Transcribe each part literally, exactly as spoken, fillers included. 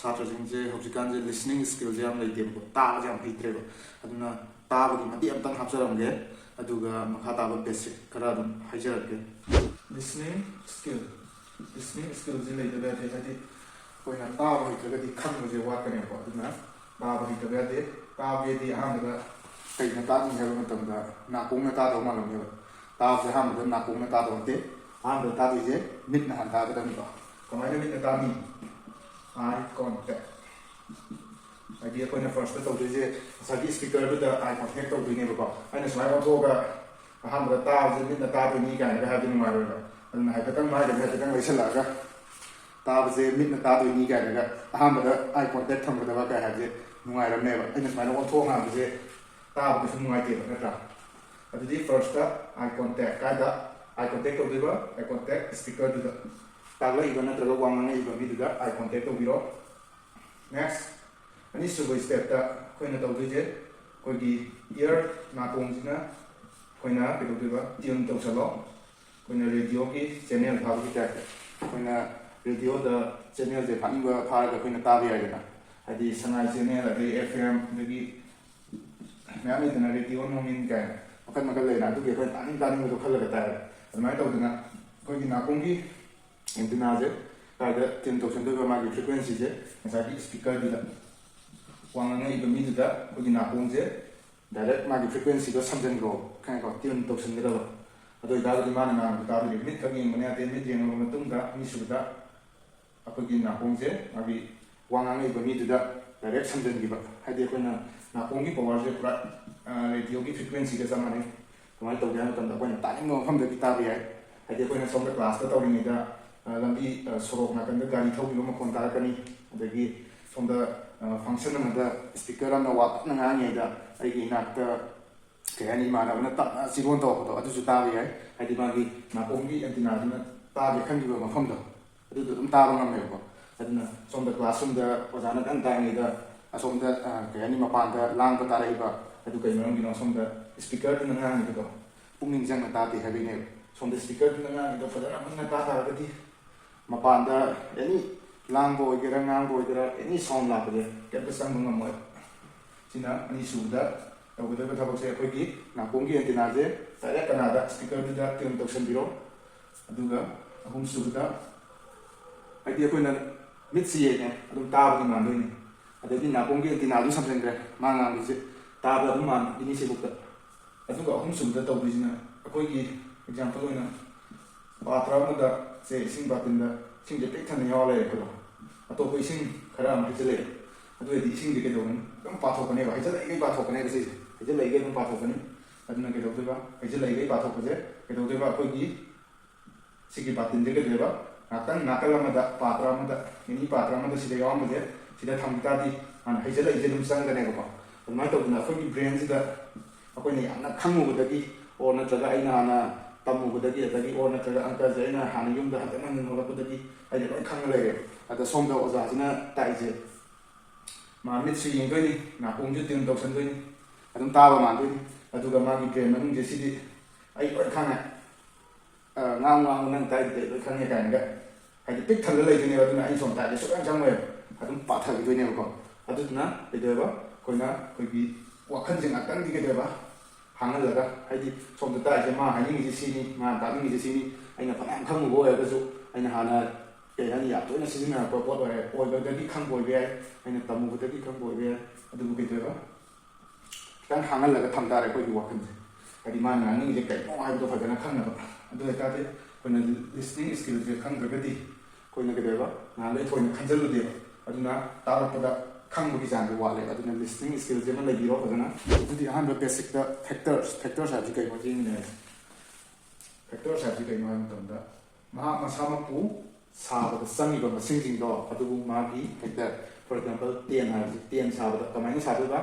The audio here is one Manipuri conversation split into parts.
ꯁꯥꯇ꯭ꯔꯁꯤꯡꯁꯦ ꯍꯧꯖꯤꯛꯀꯥꯟꯁꯦ listening skillꯁꯦ ꯌꯥꯝ ꯂꯩꯇꯦꯕꯀꯣ, ꯇꯥꯕꯁꯦ ꯌꯥꯝ ꯍꯩꯇ꯭ꯔꯦꯕ꯫ ꯑꯗꯨꯅ ꯇꯥꯕꯒꯤ ꯃꯇꯦꯛ ꯑꯝꯇꯪ ꯍꯥꯞꯆꯔꯝꯒꯦ, ꯑꯗꯨꯒ ꯃꯈꯥ ꯇꯥꯕ basic ꯈꯔ ꯑꯗꯨꯝ ꯍꯥꯏꯖꯔꯛꯀꯦ꯫ Listening skill, listening skillꯁꯦ ꯂꯩꯇꯕ ꯌꯥꯗꯦ꯫ ꯍꯥꯏꯗꯤ ꯑꯩꯈꯣꯏꯅ ꯇꯥꯕ ꯍꯩꯇ꯭ꯔꯒꯗꯤ ꯈꯪꯕꯁꯦ ꯋꯥꯠꯀꯅꯦꯕꯀꯣ꯫ ꯑꯗꯨꯅ ꯇꯥꯕ ꯍꯩꯇꯕ ꯌꯥꯗꯦ꯫ ꯇꯥꯕꯒꯤꯗꯤ ꯑꯍꯥꯟꯕꯗ ꯀꯩꯅ ꯇꯥꯅꯤ ꯍꯥꯏꯕ ꯃꯇꯝꯗ ꯅꯥꯀꯣꯡꯅ ꯇꯥꯗꯧ ꯃꯥꯜꯂꯝꯃꯦꯕ꯫ ꯇꯥꯕꯁꯦ ꯑꯍꯥꯟꯕꯗ ꯅꯥꯀꯣꯡꯅ ꯇꯥꯗꯧ ꯅꯠꯇꯦ꯫ ꯑꯍꯥꯟꯕꯗ ꯇꯥꯗꯣꯏꯁꯦ ꯃꯤꯠꯅ ꯍꯥꯟꯅ ꯇꯥꯒꯗꯕꯅꯤꯀꯣ꯫ ꯀꯃꯥꯏꯅ ꯃꯤꯠꯅ ꯇꯥꯅꯤ? Eye contact꯫ ꯍꯥꯏꯗꯤ ꯑꯩꯈꯣꯏꯅ firstꯇ ꯇꯧꯗꯣꯏꯁꯦ ꯉꯁꯥꯏꯒꯤ speakerꯗꯨꯗ eye contact ꯇꯧꯗꯣꯏꯅꯦꯕꯀꯣ꯫ ꯑꯩꯅ ꯁꯨꯃꯥꯏꯅ ꯑꯣꯟꯊꯣꯛꯑꯒ ꯑꯍꯥꯟꯕꯗ ꯇꯥꯕꯁꯦ ꯃꯤꯠꯅ ꯇꯥꯗꯣꯏꯅꯤ ꯀꯥꯏꯅꯒ ꯍꯥꯏꯕꯗꯤ ꯅꯨꯡꯉꯥꯏꯔꯣꯏꯕ꯫ ꯑꯗꯨꯅ ꯍꯥꯏꯐꯦꯠꯇꯪ ꯃꯥꯏꯗꯒꯤ ꯍꯥꯏꯐꯦꯠꯇꯪ ꯂꯩꯁꯜꯂꯛꯑꯒ ꯇꯥꯕꯁꯦ ꯃꯤꯠꯅ ꯇꯥꯗꯣꯏꯅꯤ ꯀꯥꯏꯅꯒ ꯑꯍꯥꯟꯕꯗ eye contact ꯊꯝꯒꯗꯕ ꯀꯥꯏ ꯍꯥꯏꯕꯁꯦ ꯅꯨꯡꯉꯥꯏꯔꯝꯅꯦꯕ꯫ ꯑꯩꯅ ꯁꯨꯃꯥꯏꯅ ꯑꯣꯟꯊꯣꯛꯑ ꯉꯥꯡꯕꯁꯦ ꯇꯥꯕꯗꯁꯨ ꯅꯨꯡꯉꯥꯏꯇꯦꯕ, ꯅꯠꯇ꯭ꯔꯥ? ꯑꯗꯨꯗꯤ firstꯇ eye contact꯫ ꯀꯥꯏꯗ eye contact ꯇꯧꯗꯣꯏꯕ? Eye contact speakerꯗꯨꯗ꯫ ꯇꯥꯛꯂꯛꯏꯕ ꯅꯠꯇ꯭ꯔꯒ ꯋꯥ ꯉꯥꯡꯉꯛꯏꯕ ꯃꯤꯗꯨꯗ eye contact ꯇꯧꯕꯤꯔꯣ꯫ Next, ꯑꯅꯤꯁꯨꯕ stepꯇ ꯑꯩꯈꯣꯏꯅ ꯇꯧꯗꯣꯏꯁꯦ ꯑꯩꯈꯣꯏꯒꯤ ear, ꯅꯥꯀꯣꯡꯁꯤꯅ ꯑꯩꯈꯣꯏꯅ ꯀꯩꯗꯧꯗꯣꯏꯕ? Tune ꯇꯧꯁꯜꯂꯣ꯫ ꯑꯩꯈꯣꯏꯅ radioꯒꯤ channel ꯐꯥꯕꯒꯤ typeꯇ ꯑꯩꯈꯣꯏꯅ radioꯗ channelꯁꯦ ꯐꯥꯅꯤꯡꯕ ꯐꯥꯔꯒ ꯑꯩꯈꯣꯏꯅ ꯇꯥꯕ ꯌꯥꯏꯗꯅ꯫ ꯍꯥꯏꯗꯤ ꯁꯉꯥꯏ channel, ꯑꯗꯩ F M, ꯑꯗꯒꯤ ꯃꯌꯥꯝ ꯂꯩꯗꯅ, ꯔꯦꯗꯤꯑꯣ ꯅꯣꯡꯏꯟ ꯀꯥꯏꯅ ꯃꯈꯜ ꯃꯈꯜ ꯂꯩꯅ, ꯑꯗꯨꯒꯤ ꯑꯩꯈꯣꯏꯅ ꯇꯥꯅꯤꯡ ꯇꯥꯅꯤꯡꯕꯗꯣ ꯈꯜꯂꯒ ꯇꯥꯏꯌꯦꯕ꯫ ꯑꯗꯨꯃꯥꯏꯅ ꯇꯧꯗꯅ ꯑꯩꯈꯣꯏꯒꯤ ꯅꯥꯀꯣꯡꯒꯤ antennaꯁꯦ ꯀꯥꯏꯗ tune ꯇꯧꯁꯟꯗꯣꯏꯕ? ꯃꯥꯒꯤ frequencyꯁꯦ ꯉꯁꯥꯏꯒꯤ speakerꯗꯨꯗ, ꯋꯥ ꯉꯥꯡꯉꯛꯏꯕ ꯃꯤꯗꯨꯗ ꯑꯩꯈꯣꯏꯒꯤ ꯅꯥꯀꯣꯡꯁꯦ direct ꯃꯥꯒꯤ frequencyꯗꯣ ꯁꯝꯖꯟꯈ꯭ꯔꯣ, ꯈꯪꯉꯦꯀꯣ? Tune ꯇꯧꯁꯟꯒꯗꯕ꯫ ꯑꯗꯨ ꯑꯣꯏꯇꯥꯔꯒꯗꯤ ꯃꯥꯅ ꯉꯥꯡꯕꯗꯣ ꯇꯥꯗꯣꯏꯅꯦ꯫ ꯃꯤꯠ ꯈꯛ ꯌꯦꯡꯕꯅ ꯌꯥꯗꯦ꯫ ꯃꯤꯠ ꯌꯦꯡꯉꯕ ꯃꯇꯨꯡꯗ ꯑꯅꯤꯁꯨꯕꯗ ꯑꯩꯈꯣꯏꯒꯤ ꯅꯥꯀꯣꯡꯁꯦ ꯃꯥꯒꯤ ꯋꯥ ꯉꯥꯡꯉꯛꯏꯕ ꯃꯤꯗꯨꯗ direct ꯁꯝꯖꯟꯈꯤꯕ꯫ ꯍꯥꯏꯗꯤ ꯑꯩꯈꯣꯏꯅ ꯅꯥꯀꯣꯡꯒꯤ powerꯁꯦ ꯄꯨꯔꯥ, ꯑ, radioꯒꯤ frequencyꯒ ꯆꯞ ꯃꯥꯟꯅꯩ꯫ ꯀꯃꯥꯏꯅ ꯇꯧꯒꯦ ꯍꯥꯏꯕ ꯃꯇꯝꯗ ꯑꯩꯈꯣꯏꯅ ꯇꯥꯅꯤꯡꯕ ꯃꯐꯝꯗꯒꯤ ꯇꯥꯕ ꯌꯥꯏ꯫ ꯍꯥꯏꯗꯤ ꯑꯩꯈꯣꯏꯅ ꯁꯣꯝꯗ classꯇ ꯇꯧꯔꯤꯉꯩꯗ, ꯑ, ꯂꯝꯕꯤ, ꯑ, ꯁꯣꯔꯣꯛ ꯅꯥꯀꯟꯗ ꯒꯥꯔꯤ ꯊꯧꯈꯤꯕ ꯃꯈꯣꯟ ꯇꯥꯔꯛꯀꯅꯤ, ꯑꯗꯒꯤ ꯁꯣꯝꯗ, ꯑ, function ꯑꯃꯗ speaker ꯑꯃꯅ ꯋꯥ ꯀꯟꯅ ꯉꯥꯡꯉꯤꯉꯩꯗ ꯑꯩꯒꯤ ꯏꯅꯥꯛꯇ ꯀꯩ ꯍꯥꯏꯅꯤ, ꯏꯃꯥꯟꯅꯕꯅ ꯇꯞꯅ ꯆꯤꯔꯣꯟ ꯇꯧꯔꯛꯄꯗꯣ ꯑꯗꯨꯁꯨ ꯇꯥꯕ ꯌꯥꯏ꯫ ꯍꯥꯏꯗꯤ ꯃꯥꯒꯤ ꯅꯥꯀꯣꯡꯒꯤ antennaꯗꯨꯅ ꯇꯥꯒꯦ ꯈꯟꯈꯤꯕ ꯃꯐꯝꯗꯣ ꯑꯗꯨꯗꯣ ꯑꯗꯨꯝ ꯇꯥꯕ ꯉꯝꯃꯦꯕꯀꯣ꯫ ꯑꯗꯨꯅ ꯁꯣꯝꯗ classroomꯗ ꯑꯣꯖꯥꯅ ꯀꯟꯅ ꯇꯥꯛꯏꯉꯩꯗ ꯑꯁꯣꯝꯗ, ꯑ, ꯀꯩ ꯍꯥꯏꯅꯤ, ꯃꯄꯥꯟꯗ ꯂꯥꯡꯕ ꯇꯥꯔꯛꯏꯕ ꯑꯗꯨ ꯀꯩ ꯃꯔꯝꯒꯤꯅꯣ? ꯁꯣꯝꯗ speakerꯗꯨꯅ ꯉꯥꯡꯉꯤꯕꯗꯣ ꯄꯨꯛꯅꯤꯡ ꯆꯪꯅ ꯇꯥꯗꯦ ꯍꯥꯏꯕꯩꯅꯦꯕ꯫ ꯁꯣꯝꯗ speakerꯗꯨꯅ ꯉꯥꯡꯉꯤꯗꯣ ꯐꯖꯅ ꯃꯨꯟꯅ ꯇꯥ ꯇꯥꯔꯒꯗꯤ ꯃꯄꯥꯟꯗ any ꯂꯥꯡꯕ ꯑꯣꯏꯒꯦꯔꯥ, ꯉꯥꯡꯕ ꯑꯣꯏꯒꯦꯔꯥ, ꯑꯦꯅꯤ ꯁꯥꯎꯟ ꯂꯥꯛꯄꯁꯦ ꯀꯩꯝꯇ ꯆꯪꯕ ꯉꯝꯃꯣꯏ꯫ ꯁꯤꯅ ꯑꯅꯤꯁꯨꯕꯗ ꯇꯧꯒꯗꯕ ꯊꯕꯛꯁꯦ꯫ ꯑꯩꯈꯣꯏꯒꯤ ꯅꯥꯀꯣꯡꯒꯤ ꯑꯦꯟꯇꯤꯅꯥꯁꯦ ꯗꯥꯏꯔꯦꯛ ꯀꯅꯥꯗ? ꯁ꯭ꯄꯤꯀꯔꯗꯨꯗ ꯇ꯭ꯌꯨꯟ ꯇꯧꯁꯟꯕꯤꯔꯣ꯫ ꯑꯗꯨꯒ ꯑꯍꯨꯝꯁꯨꯕꯗ, ꯍꯥꯏꯗꯤ ꯑꯩꯈꯣꯏꯅ ꯃꯤꯠꯁꯤ ꯌꯦꯡꯉꯦ, ꯑꯗꯨꯝ ꯇꯥꯕꯗꯤ ꯃꯥꯟꯗꯣꯏꯅꯤ꯫ ꯑꯗꯒꯤ ꯅꯥꯀꯣꯡꯒꯤ ꯑꯦꯟꯇꯤꯅꯥꯁꯨ ꯁꯝꯖꯟꯈ꯭ꯔꯦ, ꯃꯥ ꯉꯥꯡꯕꯁꯦ ꯇꯥꯕꯗ ꯑꯗꯨꯝ ꯃꯥꯟꯕ ꯑꯅꯤꯁꯤꯕꯨꯛꯇ꯫ ꯑꯗꯨꯒ ꯑꯍꯨꯝꯁꯨꯕꯗ ꯇꯧꯗꯣꯏꯁꯤꯅ, ꯑꯩꯈꯣꯏꯒꯤ ꯑꯦꯛꯖꯥꯝꯄꯜ ꯑꯣꯏꯅ ꯄꯥꯇ꯭ꯔ ꯑꯃꯗ, ꯁꯦ, ꯏꯁꯤꯡ ꯕꯥꯇꯤꯟꯗ ꯏꯁꯤꯡꯁꯦ ꯄꯤꯛ ꯊꯟꯅ ꯌꯥꯎꯔ ꯂꯩꯔꯦ ꯈꯜꯂꯣ꯫ ꯑꯇꯣꯞꯄ ꯏꯁꯤꯡ ꯈꯔ ꯑꯃ ꯍꯩꯖꯤꯜꯂꯛꯑꯦ꯫ ꯑꯗꯨ ꯑꯣꯏꯔꯗꯤ ꯏꯁꯤꯡꯁꯦ ꯀꯩꯗꯧꯒꯅꯤ? ꯑꯗꯨꯝ ꯄꯥꯊꯣꯛꯀꯅꯦꯕ, ꯍꯩꯖꯤꯜꯂꯛꯏꯈꯩ ꯄꯥꯊꯣꯛꯀꯅꯦꯕ ꯁꯤꯁꯦ꯫ ꯍꯩꯖꯤꯜꯂꯛꯏꯈꯩ ꯑꯗꯨꯝ ꯄꯥꯊꯣꯛꯀꯅꯤ꯫ ꯑꯗꯨꯅ ꯀꯩꯗꯧꯗꯣꯏꯕ? ꯍꯩꯖꯤꯜꯂꯛꯏꯈꯩ ꯄꯥꯊꯣꯛꯄꯁꯦ ꯀꯩꯗꯧꯗꯣꯏꯕ? ꯑꯩꯈꯣꯏꯒꯤ ꯁꯤꯒꯤ ꯕꯥꯇꯤꯟꯁꯦ ꯀꯩꯗꯧꯗꯣꯏꯕ? ꯉꯥꯛꯇꯪ ꯅꯥꯀꯜ ꯑꯃꯗ, ꯄꯥꯇ꯭ꯔ ꯑꯃꯗ, ꯑꯦꯅꯤ ꯄꯥꯇ꯭ꯔ ꯑꯃꯗ ꯁꯤꯗ ꯌꯥꯎꯔꯝꯕꯁꯦ ꯁꯤꯗ ꯊꯝꯈꯤ ꯇꯥꯔꯗꯤ ꯃꯥꯅ ꯍꯩꯖꯤꯜꯂꯛꯏꯁꯦ ꯑꯗꯨꯝ ꯆꯪꯒꯅꯦꯕꯀꯣ꯫ ꯑꯗꯨꯃꯥꯏꯅ ꯇꯧꯗꯅ ꯑꯩꯈꯣꯏꯒꯤ ꯕ꯭ꯔꯦꯟꯁꯤꯗ ꯑꯩꯈꯣꯏꯅ ꯌꯥꯝꯅ ꯈꯪꯉꯨꯕꯗꯒꯤ, ꯑꯣꯔ ꯅꯠꯇ꯭ꯔꯒ ꯑꯩꯅ ꯍꯥꯟꯅ ꯇꯝꯃꯨꯕꯗꯒꯤ, ꯑꯗꯒꯤ ꯑꯣꯔ ꯅꯠꯇ꯭ꯔꯒ ꯑꯪꯀꯁꯦ ꯑꯩꯅ ꯍꯥꯟꯅ ꯌꯨꯝꯗ ꯍꯟꯖꯤꯟ ꯍꯟꯖꯤꯟ ꯍꯣꯠꯂꯛꯄꯗꯒꯤ ꯑꯩꯅ ꯂꯣꯏ ꯈꯪꯉ ꯂꯩꯔꯦ꯫ ꯑꯗ ꯁꯣꯝꯗ ꯑꯣꯖꯥꯁꯤꯅ ꯇꯥꯛꯏꯁꯦ, ꯃꯥ ꯃꯤꯠꯁꯨ ꯌꯦꯡꯗꯣꯏꯅꯤ, ꯅꯥꯀꯣꯡꯁꯨ ꯇ꯭ꯌꯨꯟ ꯇꯧꯁꯟꯗꯣꯏꯅꯤ, ꯑꯗꯨꯝ ꯇꯥꯕ ꯃꯥꯟꯗꯣꯏꯅꯤ꯫ ꯑꯗꯨꯒ ꯃꯥꯒꯤ ꯕ꯭ꯔꯦꯟ ꯃꯅꯨꯡꯁꯦ ꯁꯤꯗꯤ ꯑꯩ ꯂꯣꯏ ꯈꯪꯉꯦ, ꯑ, ꯉꯥꯡꯉꯨ ꯉꯥꯡꯉꯨ, ꯅꯪ ꯇꯥꯏꯗꯨꯗꯤ ꯑꯩ ꯂꯣꯏ ꯈꯪꯉꯦ ꯀꯥꯏꯅꯒ, ꯍꯥꯏꯗꯤ ꯄꯤꯛ ꯊꯜꯂ ꯂꯩꯗꯣꯏꯅꯦꯕ꯫ ꯑꯗꯨꯅ ꯑꯩ ꯁꯣꯝ ꯇꯥꯏꯗꯤ ꯁꯨꯛꯆꯪ ꯆꯪꯉꯣꯏꯕ, ꯑꯗꯨꯝ ꯄꯥꯊꯈꯤꯗꯣꯏꯅꯦꯕꯀꯣ꯫ ꯑꯗꯨꯗꯨꯅ ꯀꯩꯗꯧꯋꯦꯕ? ꯑꯩꯈꯣꯏꯅ ꯑꯩꯈꯣꯏꯒꯤ ꯋꯥꯈꯜꯁꯦ ꯉꯥꯛꯇꯪꯗꯤ ꯀꯩꯗꯧꯋꯦꯕ? ꯍꯥꯡꯍꯜꯂꯒ, ꯍꯥꯏꯗꯤ ꯁꯣꯝꯗ ꯇꯥꯛꯏꯁꯦ ꯃꯥ ꯍꯥꯏꯅꯤꯡꯉꯤꯁꯦ ꯁꯤꯅꯤ, ꯃꯥ ꯇꯥꯛꯅꯤꯡꯉꯤꯁꯦ ꯁꯤꯅꯤ, ꯑꯩꯅ ꯐꯅꯌꯥꯝ ꯈꯪꯉꯨꯕ ꯑꯣꯏꯔꯒꯁꯨ, ꯑꯩꯅ ꯍꯥꯟꯅ ꯀꯩ ꯍꯥꯏꯅꯤ, ꯌꯥꯝ ꯇꯣꯏꯅ ꯁꯤꯖꯤꯟꯅꯔꯛꯄ ꯄꯣꯠ ꯑꯣꯏꯔꯦ, ꯑꯣꯏꯕꯗꯒꯤ ꯈꯪꯕ ꯑꯣꯏꯕ ꯌꯥꯏ, ꯑꯩꯅ ꯇꯝꯃꯨꯕꯗꯒꯤ ꯈꯪꯕ ꯑꯣꯏꯕ ꯌꯥꯏ꯫ ꯑꯗꯨꯕꯨ ꯀꯩꯗꯧꯋꯦꯕ? ꯈꯤꯇꯪ ꯍꯥꯡꯍꯜꯂꯒ ꯊꯝ ꯇꯥꯔꯦ ꯑꯩꯈꯣꯏꯒꯤ ꯋꯥꯈꯜꯁꯦ, ꯍꯥꯏꯗꯤ ꯃꯥꯅ ꯉꯥꯡꯅꯤꯡꯉꯤꯁꯦ ꯀꯩꯅꯣ ꯍꯥꯏꯕꯗꯣ ꯐꯖꯅ ꯈꯪꯅꯕ꯫ ꯑꯗꯨ ꯑꯣꯏꯇꯥꯔꯗꯤ ꯑꯩꯈꯣꯏꯅ ꯂꯤꯁꯅꯤꯡ ꯁ꯭ꯀꯤꯜꯁꯦ ꯈꯪꯗ꯭ꯔꯒꯗꯤ ꯑꯩꯈꯣꯏꯅ ꯀꯩꯗꯧꯋꯦꯕ? ꯅꯍꯥꯟꯈꯩ ꯊꯣꯏꯅ ꯈꯟꯖꯜꯂꯨꯗꯦꯕ꯫ ꯑꯗꯨꯅ ꯇꯥꯔꯛꯄꯗ ꯈꯪꯕꯒꯤ ꯆꯥꯡꯗꯣ ꯋꯥꯠꯂꯦ꯫ ꯑꯗꯨꯅ ꯂꯤꯁꯅꯤꯡ ꯁ꯭ꯀꯤꯜꯁꯦ ꯑꯃ ꯂꯩꯕꯤꯔꯣ ꯐꯖꯅ꯫ ꯑꯗꯨꯗꯤ ꯑꯍꯥꯟꯕ ꯕꯦꯁꯤꯛꯇ ꯐꯦꯛꯇꯔꯁ, ꯐꯦꯛꯇꯔꯁ ꯍꯥꯏꯕꯁꯤ ꯀꯩꯅꯣ ꯌꯦꯡꯃꯤꯟꯅꯔꯁꯦ꯫ ꯐꯦꯛꯇꯔꯁ ꯍꯥꯏꯕꯁꯤ ꯀꯩꯅꯣ ꯍꯥꯏꯕ ꯃꯇꯝꯗ, ꯃꯍꯥꯛ ꯃꯁꯥꯃꯛꯄꯨ ꯁꯥꯕꯗ ꯆꯪꯉꯤꯕ ꯃꯁꯤꯡꯁꯤꯡꯗꯣ ꯑꯗꯨꯕꯨ ꯃꯥꯒꯤ ꯐꯦꯛꯇꯔ꯫ For example, ꯇꯦꯟ ꯍꯥꯏꯔꯁꯤ, ꯇꯦꯟ ꯁꯥꯕꯗ ꯀꯃꯥꯏꯅ ꯁꯥꯗꯣꯏꯕ?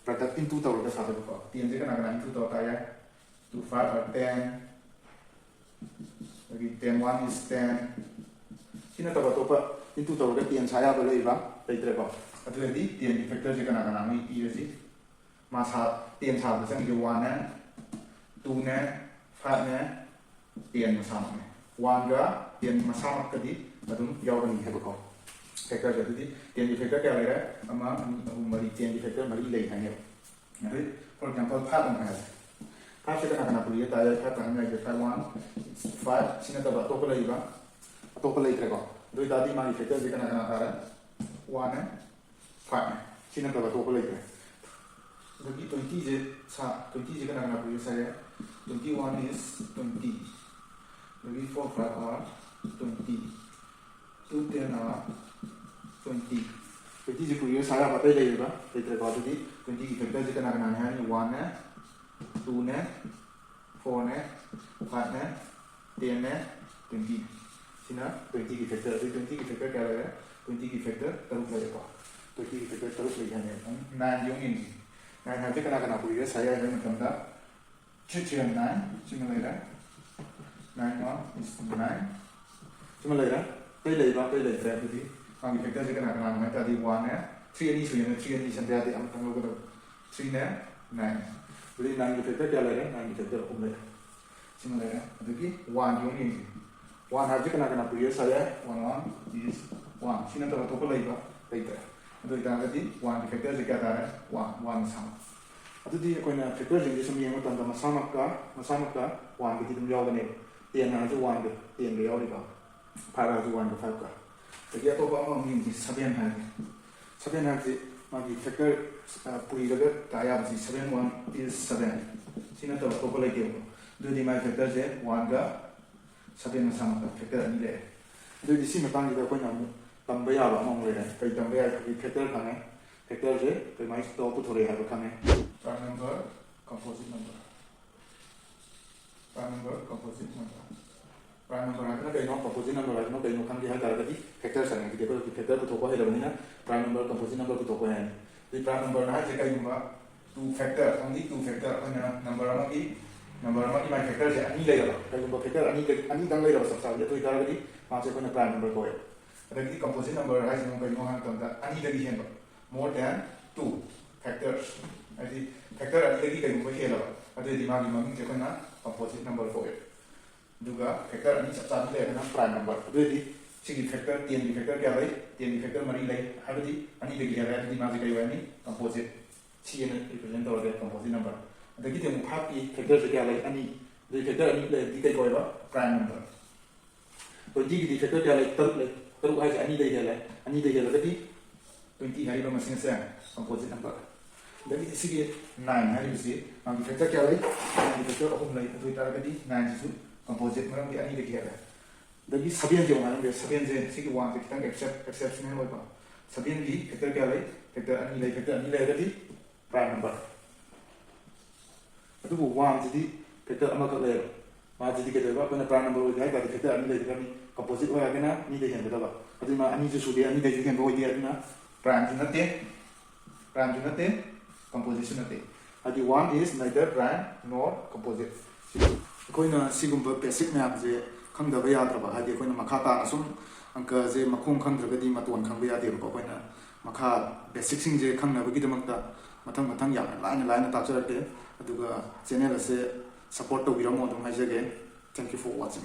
ꯄ꯭ꯔꯗꯛ ꯏꯟꯇꯨ ꯇꯧꯔꯒ ꯁꯥꯗꯣꯏꯕꯀꯣ꯫ ꯇꯦꯟꯁꯦ ꯀꯅꯥ ꯀꯅꯥ ꯏꯟꯇꯨ ꯇꯧꯔ ꯇꯥꯛ ꯌꯥꯏ? Two five are ten, ꯑꯗꯒꯤ ten one is ten꯫ ꯁꯤ ꯅꯠꯇꯕ ꯑꯇꯣꯞꯄ ꯏꯟꯇꯨ ꯇꯧꯔꯒ ꯇꯦꯟ ꯁꯥ ꯌꯥꯕ ꯂꯩꯕ? ꯂꯩꯇ꯭ꯔꯦꯀꯣ꯫ ꯑꯗꯨ ꯑꯣꯏꯔꯗꯤ ꯇꯦꯟꯒꯤ ꯐꯦꯛꯇꯔꯁꯦ ꯀꯅꯥ ꯀꯅꯥꯅꯣ ꯏꯔꯁꯤ꯫ ꯃꯥ ꯁꯥ-, ꯇꯦꯟ ꯁꯥꯕꯗ ꯆꯪꯉꯤꯁꯦ ꯋꯥꯟꯅꯦ, ꯇꯨꯅꯦ, ꯐꯥꯏꯚꯅꯦ, ꯇꯦꯟ ꯃꯁꯥꯃꯛꯅꯦ꯫ ꯋꯥꯟꯒ ꯇꯦꯟ ꯃꯁꯥꯃꯛꯀꯗꯤ ꯑꯗꯨꯝ ꯌꯥꯎꯔꯅꯤ ꯍꯥꯏꯕꯀꯣ꯫ ꯐꯦꯛꯇꯔꯁꯦ꯫ ꯑꯗꯨꯗꯤ ꯇꯦꯟꯒꯤ ꯐꯦꯛꯇꯔ ꯀꯌꯥ ꯂꯩꯔꯦ? ꯑꯃ, ꯑꯅꯤ, ꯑꯍꯨꯝ, ꯃꯔꯤ, ꯇꯦꯟꯒꯤ ꯐꯦꯛꯇꯔ ꯃꯔꯤ ꯂꯩ ꯍꯥꯏꯅꯦꯕ꯫ ꯑꯗꯨꯗꯤ, for example, five ꯑꯃ ꯍꯥꯏꯔꯁꯦ꯫ Five ꯁꯦ ꯀꯅꯥ ꯀꯅꯥ ꯄꯨꯔꯤꯒꯦ? ꯇꯥꯏꯌꯔ five ꯇꯥ ꯍꯥꯏꯔꯤꯁꯦ five, one, five ꯁꯤ ꯅꯠꯇꯕ ꯑꯇꯣꯞꯄ ꯂꯩꯕ꯭ꯔꯥ? ꯑꯇꯣꯞꯄ ꯂꯩꯇ꯭ꯔꯦꯀꯣ꯫ ꯑꯗꯨ ꯑꯣꯏꯇꯥꯔꯗꯤ ꯃꯥꯒꯤ ꯐꯦꯛꯇꯔꯁꯦ ꯀꯅꯥ ꯀꯅꯥ ꯇꯥꯔꯦ? One ꯅꯦ, five ꯅꯦ꯫ ꯁꯤ ꯅꯠꯇꯕ ꯑꯇꯣꯞꯄ ꯂꯩꯇ꯭ꯔꯦ꯫ ꯑꯗꯒꯤ twenty ꯁꯦ ꯁꯥ, twenty ꯁꯦ ꯀꯅꯥ ꯀꯅꯥ ꯄꯨꯔꯤꯒꯦ ꯁꯥ ꯌꯥꯏ? Twenty one is twenty꯫ ꯑꯗꯒꯤ four five are twenty꯫ Two ten are twenty꯫ Twenty ꯁꯦ ꯄꯨꯔꯤꯒꯦ ꯁꯥ ꯌꯥꯕ ꯑꯇꯩ ꯂꯩꯔꯤꯕ꯭ꯔꯥ? ꯂꯩꯇ꯭ꯔꯦꯀꯣ꯫ ꯑꯗꯨꯗꯤ twenty ꯒꯤ ꯐꯦꯛꯇꯔꯁꯦ ꯀꯅꯥ ꯀꯅꯥꯅꯤ ꯍꯥꯏꯔꯅꯤ? One ꯅꯦ, two ꯅꯦ, four ꯅꯦ, five ꯅꯦ, ten ꯅꯦ, twenty ꯅꯦ꯫ ꯁꯤꯅ twenty ꯒꯤ ꯐꯦꯛꯇꯔ꯫ ꯑꯗꯨꯗꯤ twenty ꯒꯤ ꯐꯦꯛꯇꯔ ꯀꯌꯥ ꯂꯩꯔꯦ? Twenty ꯒꯤ ꯐꯦꯛꯇꯔ ꯇꯔꯨꯛ ꯂꯩꯔꯦꯀꯣ꯫ Twenty ꯒꯤ ꯐꯦꯛꯇꯔ ꯇꯔꯨꯛ ꯂꯩ ꯍꯥꯏꯅꯦ꯫ Nine ꯗꯤ ꯑꯃꯨꯛ ꯌꯦꯡꯁꯤ꯫ Nine ꯍꯥꯏꯕꯁꯦ ꯀꯅꯥ ꯀꯅꯥ ꯄꯨꯔꯤꯒꯦ ꯁꯥ ꯌꯥꯏ ꯍꯥꯏꯕ ꯃꯇꯝꯗ, three three are nine ꯁꯤꯃ ꯂꯩꯔꯦ꯫ Nine one is nine ꯁꯤꯃ ꯂꯩꯔꯦ꯫ ꯑꯇꯩ ꯂꯩꯕ꯭ꯔꯥ? ꯑꯇꯩ ꯂꯩꯇ꯭ꯔꯦ꯫ ꯑꯗꯨꯗꯤ ꯃꯥꯒꯤ ꯐꯦꯛꯇꯔꯁꯦ ꯀꯅꯥ ꯀꯅꯥꯅꯣ ꯍꯥꯏ ꯇꯥꯔꯗꯤ, one ꯅꯦ, three ꯑꯅꯤ ꯁꯨꯏꯅ three ꯑꯅꯤ ꯁꯟꯗꯦ ꯌꯥꯗꯦ, ꯑꯃꯇꯪ ꯂꯧꯒꯗꯕ꯫ Three ꯅꯦ, nine꯫ ꯑꯗꯨꯗꯤ nine ꯒꯤ ꯐꯦꯛꯇꯔ ꯀꯌꯥ ꯂꯩꯔꯦ? Nine ꯒꯤ ꯐꯦꯛꯇꯔ ꯑꯍꯨꯝ ꯂꯩꯔꯦ꯫ ꯁꯤꯃ ꯂꯩꯔꯦ꯫ ꯑꯗꯒꯤ one ꯒꯤ ꯑꯃꯨꯛ ꯌꯦꯡꯁꯤ꯫ One ꯍꯥꯏꯕꯁꯤ ꯀꯅꯥ ꯀꯅꯥ ꯄꯨꯔꯤꯒꯦ ꯁꯥ ꯌꯥꯏ? One one is one꯫ ꯁꯤ ꯅꯠꯇꯕ ꯑꯇꯣꯞꯄ ꯂꯩꯕ꯭ꯔꯥ? ꯂꯩꯇ꯭ꯔꯦ꯫ ꯑꯗꯨ ꯑꯣꯏꯇꯥꯔꯒꯗꯤ one ꯒꯤ ꯐꯦꯛꯇꯔꯁꯦ ꯀꯌꯥ ꯇꯥꯔꯦ? One, one ꯃꯁꯥ꯫ ꯑꯗꯨꯗꯤ ꯑꯩꯈꯣꯏꯅ ꯐꯦꯛꯇꯔꯁꯤꯡꯁꯦ ꯁꯨꯝ ꯌꯦꯡꯕ ꯃꯇꯝꯗ ꯃꯁꯥꯃꯛꯀ, ꯃꯁꯥꯃꯛꯀ one ꯒꯗꯤ ꯑꯗꯨꯝ ꯌꯥꯎꯒꯅꯦꯕ꯫ Ten ꯍꯥꯏꯔꯁꯨ one ꯒ, ten ꯒ ꯌꯥꯎꯔꯤꯀꯣ꯫ Five ꯍꯥꯏꯔꯁꯨ one ꯒ, five ꯒ꯫ ꯑꯗꯒꯤ ꯑꯇꯣꯞꯄ ꯑꯃꯃꯨꯛ ꯌꯦꯡꯁꯤ, seven ꯍꯥꯏꯔꯒꯦ꯫ Seven ꯍꯥꯏꯕꯁꯤ ꯃꯥꯒꯤ ꯐꯦꯛꯇꯔ, ꯑ, ꯄꯨꯔꯤꯔꯒ ꯇꯥ ꯌꯥꯕꯁꯤ seven one is seven꯫ ꯁꯤ ꯅꯠꯇꯕ ꯑꯇꯣꯞꯄ ꯂꯩꯇꯦꯕꯀꯣ꯫ ꯑꯗꯨꯗꯤ ꯃꯥꯒꯤ ꯐꯦꯛꯇꯔꯁꯦ one ꯒ seven ꯃꯁꯥꯃꯛꯇ ꯐꯦꯛꯇꯔ ꯑꯅꯤ ꯂꯩꯔꯦ꯫ ꯑꯗꯨꯑꯣꯏꯗꯤ ꯁꯤ ꯃꯇꯥꯡꯁꯤꯗ ꯑꯩꯈꯣꯏꯅ ꯑꯃꯨꯛ ꯇꯝꯕ ꯌꯥꯕ ꯑꯃꯃꯨꯛ ꯂꯩꯔꯦ꯫ ꯀꯔꯤ ꯇꯝꯕ ꯌꯥꯏ? ꯑꯩꯈꯣꯏꯒꯤ ꯐꯦꯛꯇꯔ ꯈꯪꯉꯦ, ꯐꯦꯛꯇꯔꯁꯦ ꯀꯔꯃꯥꯏꯅ ꯇꯧꯔ ꯄꯨꯊꯣꯔꯛꯑꯦ ꯍꯥꯏꯕ ꯈꯪꯉꯦ꯫ Prime number, composite number꯫ Prime number, composite number꯫ Prime number ꯍꯥꯏꯕꯅ ꯀꯩꯅꯣ, composite number ꯍꯥꯏꯕꯅ ꯀꯩꯅꯣ ꯈꯪꯒꯦ ꯍꯥꯏ ꯇꯥꯔꯒꯗꯤ, ꯐꯦꯛꯇꯔ ꯁꯥꯏꯟ ꯍꯥꯏꯕꯗꯤ ꯑꯩꯈꯣꯏ ꯍꯧꯖꯤꯛ ꯐꯦꯛꯇꯔ ꯄꯨꯊꯣꯛꯄ ꯍꯩꯔꯕꯅꯤꯅ, prime number, composite number ꯄꯨꯊꯣꯛꯄ ꯌꯥꯏ꯫ ꯑꯗꯩ prime number ꯅ ꯍꯥꯏꯁꯦ ꯀꯩꯒꯨꯝꯕ two factor, only two factor, ꯑꯩꯈꯣꯏꯅ ꯅꯝꯕꯔ ꯑꯃꯒꯤ, ꯅꯝꯕꯔ ꯑꯃꯒꯤ ꯃꯥꯒꯤ ꯐꯦꯛꯇꯔꯁꯦ ꯑꯅꯤ ꯂꯩꯔꯕ, ꯀꯩꯒꯨꯝꯕ ꯐꯦꯛꯇꯔ ꯑꯅꯤ, ꯑꯅꯤꯗꯪ ꯂꯩꯔꯕ ꯆꯞ ꯆꯥꯕꯗꯤ, ꯑꯗꯨ ꯑꯣꯏꯇꯥꯔꯒꯗꯤ ꯃꯥꯁꯦ ꯑꯩꯈꯣꯏꯅ prime number ꯀꯧꯋꯦꯕ꯫ ꯑꯗꯒꯤꯗꯤ composite number ꯍꯥꯏꯁꯤꯅ ꯑꯃꯨꯛ ꯀꯩꯅꯣ ꯍꯥꯏꯕ ꯃꯇꯝꯗ, ꯑꯅꯤꯗꯒꯤ ꯍꯦꯟꯕ, more than two factors, ꯍꯥꯏꯗꯤ ꯐꯦꯛꯇꯔ ꯑꯅꯤꯗꯒꯤ ꯀꯩꯒꯨꯝꯕ ꯍꯦꯜꯂꯕ, ꯑꯗꯨꯑꯣꯏꯗꯤ ꯃꯥꯒꯤ ꯃꯃꯤꯡꯁꯦ ꯑꯩꯈꯣꯏꯅ composite number ꯀꯧꯋꯦꯕ꯫ ꯑꯗꯨꯒ ꯐꯦꯛꯇꯔ ꯑꯅꯤ ꯆꯞ ꯆꯥꯕꯤ ꯂꯩꯔꯒꯅ prime number꯫ ꯑꯗꯨꯑꯣꯏꯗꯤ ꯁꯤꯒꯤ factor, ten ꯒꯤ factor ꯀꯌꯥ ꯂꯩ? Ten ꯒꯤ factor ꯃꯔꯤ ꯂꯩ꯫ ꯍꯥꯏꯕꯗꯤ ꯑꯅꯤꯗꯒꯤ ꯍꯦꯜꯂꯦ, ꯑꯗꯨꯗꯤ ꯃꯥꯁꯦ ꯀꯩ ꯑꯣꯏꯔꯅꯤ? Composite꯫ C ꯑꯅ represent ꯇꯧꯔꯒꯦ, composite number꯫ ꯑꯗꯒꯤꯗꯤ ꯑꯃꯨꯛ five ꯀꯤ factor ꯁꯦ ꯀꯌꯥ ꯂꯩ? ꯑꯅꯤ꯫ ꯑꯗꯨꯗꯤ factor ꯑꯅꯤ ꯂꯩꯔꯗꯤ ꯀꯩ ꯀꯧꯋꯦꯕ? Prime number꯫ Twenty ꯒꯤꯗꯤ factor ꯀꯌꯥ ꯂꯩ? ꯇꯔꯨꯛ ꯂꯩ꯫ ꯇꯔꯨꯛ ꯍꯥꯏꯁꯦ ꯑꯅꯤꯗꯒꯤ ꯍꯦꯜꯂꯦ꯫ ꯑꯅꯤꯗꯒꯤ ꯍꯦꯜꯂꯒꯗꯤ twenty ꯍꯥꯏꯔꯤꯕ ꯃꯁꯤꯡ ꯑꯁꯦ composite number꯫ ꯑꯗꯒꯤꯗꯤ ꯁꯤꯒꯤ nine ꯍꯥꯏꯔꯤꯕꯁꯤ ꯃꯥꯒꯤ factor ꯀꯌꯥ ꯂꯩ? Nine ꯒꯤ factor ꯑꯍꯨꯝ ꯂꯩ꯫ ꯑꯗꯨ ꯑꯣꯏꯇꯥꯔꯒꯗꯤ nine ꯁꯤꯁꯨ composite, ꯃꯔꯝꯗꯤ ꯑꯅꯤꯗꯒꯤ ꯍꯦꯜꯂꯦ꯫ ꯑꯗꯒꯤ seven ꯁꯦ ꯑꯃꯨꯛ ꯍꯥꯏꯔꯝꯒꯦ꯫ Seven ꯁꯦ, ꯁꯤꯒꯤ one ꯁꯦ ꯈꯤꯇꯪ excep-, exceptional ꯑꯣꯏꯕ꯫ Seven ꯒꯤ factor ꯀꯌꯥ ꯂꯩ? Factor ꯑꯅꯤ ꯂꯩ꯫ Factor ꯑꯅꯤ ꯂꯩꯔꯒꯗꯤ prime number꯫ ꯑꯗꯨꯕꯨ one ꯁꯤꯗꯤ factor ꯑꯃꯈꯛ ꯂꯩꯌꯦꯕ꯫ ꯃꯥꯁꯤꯗꯤ ꯀꯩꯗꯧꯕ? ꯑꯩꯈꯣꯏꯅ prime number ꯑꯣꯏꯒꯦ ꯍꯥꯏ ꯇꯥꯔꯗꯤ factor ꯑꯅꯤ ꯂꯩꯒꯗꯕꯅꯤ꯫ Composite ꯑꯣꯏꯔꯒꯅ ꯑꯅꯤꯗꯒꯤ ꯍꯦꯟꯒꯗꯕ꯫ ꯑꯗꯨꯅ ꯑꯅꯤꯁꯨ ꯁꯨꯗꯦ, ꯑꯅꯤꯗꯒꯤꯁꯨ ꯍꯦꯟꯕ ꯑꯣꯏꯗꯦ꯫ ꯑꯗꯨꯅ prime ꯁꯨ ꯅꯠꯇꯦ, prime ꯁꯨ ꯅꯠꯇꯦ, composite ꯁꯨ ꯅꯠꯇꯦ꯫ ꯍꯥꯏꯗꯤ one is neither prime nor composite꯫ ꯑꯩꯈꯣꯏꯅ ꯁꯤꯒꯨꯝꯕ basic ꯃꯌꯥꯝꯁꯦ ꯈꯪꯗꯕ ꯌꯥꯗ꯭ꯔꯕ, ꯍꯥꯏꯗꯤ ꯑꯩꯈꯣꯏꯅ ꯃꯈꯥ ꯇꯥꯅ ꯁꯨꯝ ꯑꯪꯀꯁꯦ ꯃꯈꯣꯡ ꯈꯪꯗ꯭ꯔꯒꯗꯤ ꯃꯇꯣꯟ ꯈꯪꯕ ꯌꯥꯗꯦꯕꯀꯣ꯫ ꯑꯩꯈꯣꯏꯅ ꯃꯈꯥ basic ꯁꯤꯡꯁꯦ ꯈꯪꯅꯕꯒꯤꯗꯃꯛꯇ ꯃꯊꯪ ꯃꯊꯪ ꯌꯥꯝꯅ ꯂꯥꯏꯅ ꯂꯥꯏꯅ ꯇꯥꯛꯆꯔꯛꯀꯦ꯫ ꯑꯗꯨꯒ channel ꯑꯁꯦ support ꯇꯧꯕꯤꯔꯝꯃꯣ ꯑꯗꯨꯝ ꯍꯥꯏꯖꯒꯦ꯫ Thank you for watching꯫